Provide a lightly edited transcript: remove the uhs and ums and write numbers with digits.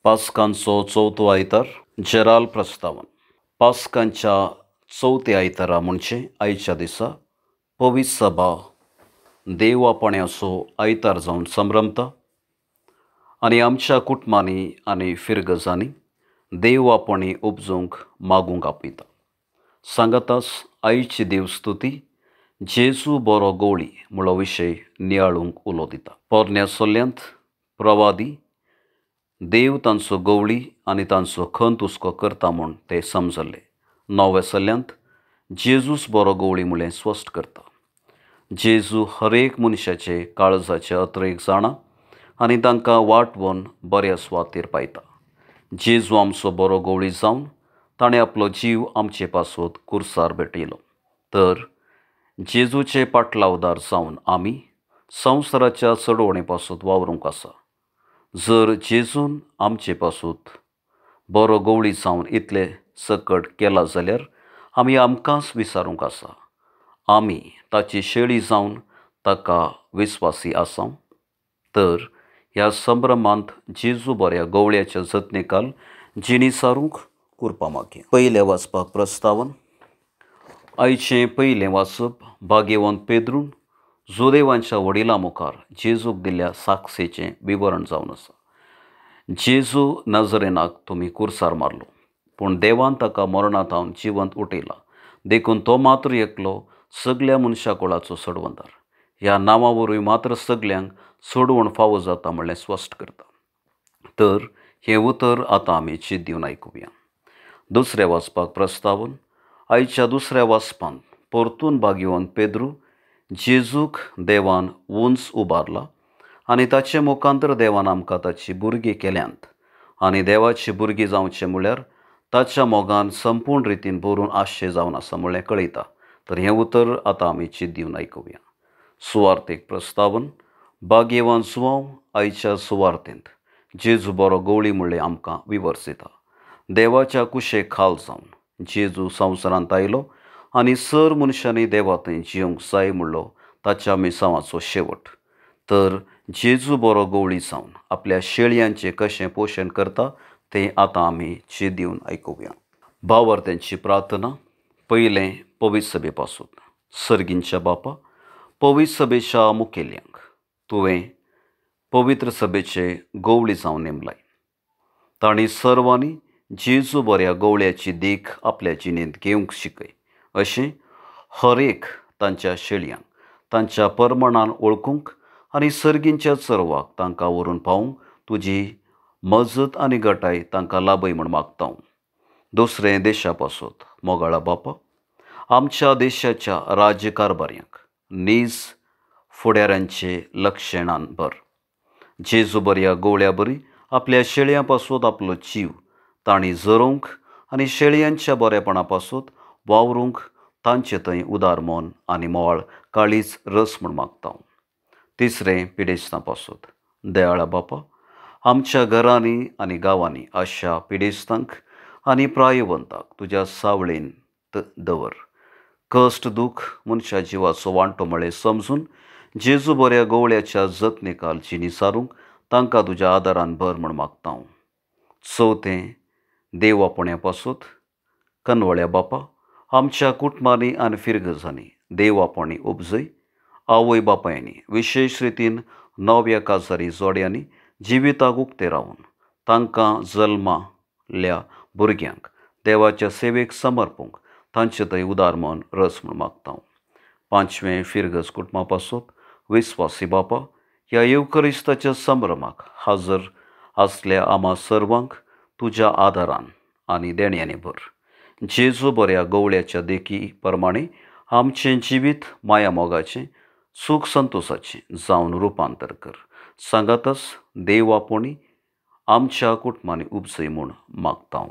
पास्कांचो चवथो आयतार जेराल प्रस्तावन. पास्कांच्या चवथ्या आयतारा म्हणजे आयच्या दिसा पवित्र सभा देवापण्याचो आयतार जावन संभ्रमता आनी आमच्या कुटुंबांनी आनी फिरगजांनी देवापणी उपजूंक मागूंक आपयता. सांगातास आयची देवस्तुती जेजू बरो गवळी म्हणलो विशय नियाळूंक उलो दिता. पोरण्या सल्ल्यांत प्रवादी देव तांचो गवळी आनी तांचो खंत हुस्को करता म्हूण ते समजले. नव्या सल्ल्यांत जेजूस बरो गवळी म्हणलें स्पश्ट करता. जेजू हरेक मनशाचे काळजाचे अत्रेक जाणा आनी तांकां वाटवून बऱ्या सुवातेर पायता. जेजू आमचो बरो गवळी जावन ताणें आपलो जीव आमचे पासत कुर्सार भेटयलो. तर जेजूचे पाटलावदार जावन आमी संवसाराच्या चडवणे पासत वावरूंक आसा. जर जेजून आमचे पासत बरो गवळी जावन इतले सकट केला जाल्यार आमी आमकांच विचारूंक आसा, आमी ताची शेळी जावन ताका विस्वासी आसा. तर ह्या संभ्रमांत जेजू बऱ्या गवळ्याच्या जतनेकाल जिणी सारूंक कुरपा मागया. पयलें वाचपाक प्रस्तावन. आयचें पयलें वाचप भाग्यवंत पेद्रून जुदेवांच्या वडिलां मुखार जेजूक दिल्ल्या साक्षेचें विवरण जावन आसा. जेजू नजरेनाक तुमी कुर्सार मारलो, पूण देवान ताका मरणांत जिवंत उठयला, देखून तो मात्र एकलो सगल्या मनशा कुळाचो सोडवणदार. ह्या नांवा वरवीं मात्र सगल्यांक सोडवण फावो जाता म्हणलें स्पश्ट करता. तर हें उतर आतां आमी चिंत दिवन आयकुया. दुसऱ्या वाचपाक प्रस्तावन. आयच्या दुसऱ्या वाचपांत परतून भाग्यवंत पेद्रू जेजूक देवान उंच उबारला आनी ताचे मुखांतर देवान आमकां ताची भुरगीं केल्यांत आनी देवाची भुरगीं जावचें म्हळ्यार ताच्या मोगान संपूर्ण रितीन भरून आशे जावन आसा म्हणलें कळयता. तर हें उतर आतां आमी चिंत दिवन आयकुया. सुवार्थेक प्रस्तावन. भाग्यवान सुवाव आयच्या सुवार्थेंत जेजू बरो गवळी म्हणलें आमकां विवर्सिता. देवाच्या कुशे खाल जावन जेजू संवसारांत आयलो आनी सर मनशांनी देवा थंय जिवंक जाय म्हणलो ताच्या मिसांवाचो शेवट. तर जेजू बरो गवळी जावन आपल्या शेळयांचें कशें पोशण करता तें आतां आमी चिंत दिवन आयकुया. भावार्थ्यांची प्रार्थना. पयलें पवित्र सभे पासून. सर्गींच्या बापा, पवित्र सभेच्या मुखेल्यांक तुवें पवित्र सभेचे गवळी जावन नेमलाय. तांणी सर्वांनी जेजू बऱ्या गवळ्याची देख आपल्या जिणेंत घेवंक शिकय, अशें हर एक तांच्या शेळयांक तांच्या परमणान वळखूंक आनी सर्गींच्या चरवाक तांकां व्हरून पावूंक तुजी मजत आनी गटाय तांकां लाभय म्हूण मागता. दुसरें देशा पासत. मोगाळा बापा, आमच्या देशाच्या राज्यकारभाऱ्यांक नीज फुडाऱ्यांचे लक्षणान भर. जेजू बऱ्या गवळ्या बरी आपल्या शेळयां पासत आपलो जीव तांणी जरोवंक आनी शेळयांच्या बरेपणा पासत वावरूंक तांचे थंय उदार मन आनी मोवाळ काळीज रस म्हूण मागता. तिसरें पिडेस्तां पासत. दयाळा बापा, आमच्या घरांनी आनी गांवांनी अशा पिडेस्तांक आनी प्रायवंताक तुज्या सावळेन दवर. कश्ट दूख मनशा जिवाचो वांटो म्हळें समजून जेजू बऱ्या गवळ्याच्या जतनेकाल जिणी सारूंक तांकां तुज्या आदारान भर म्हूण मागता. चवथें देवापण्या पासत. कनवळ्या बापा, आमच्या कुटुंबांनी आनी फिरगजांनी देवापणी उपजय. आवय बापायांनी विशेश रितीन नव्या काजारी जोड्यांनी जिविताक उक्तें रावन तांकां जल्माल्या भुरग्यांक देवाच्या सेवेक समर्पूंक तांचे थंय उदार मन रस म्हूण मागता. पांचवें फिरगज कुटुंबा पासत. विस्वासी बापा, ह्या येवकरिस्ताच्या संभ्रमाक हाजर आसल्या आमा सर्वांक तुज्या आदारान आनी देण्यांनी भर. जेजू बऱ्या गवळ्याच्या देखी प्रमाणे आमचें जिवीत माया मोगाचें सूख संतोशाचें जावन रुपांतर कर. सांगातच देव आपोणी आमच्या कुटुंबांनी उपजय म्हूण मागता.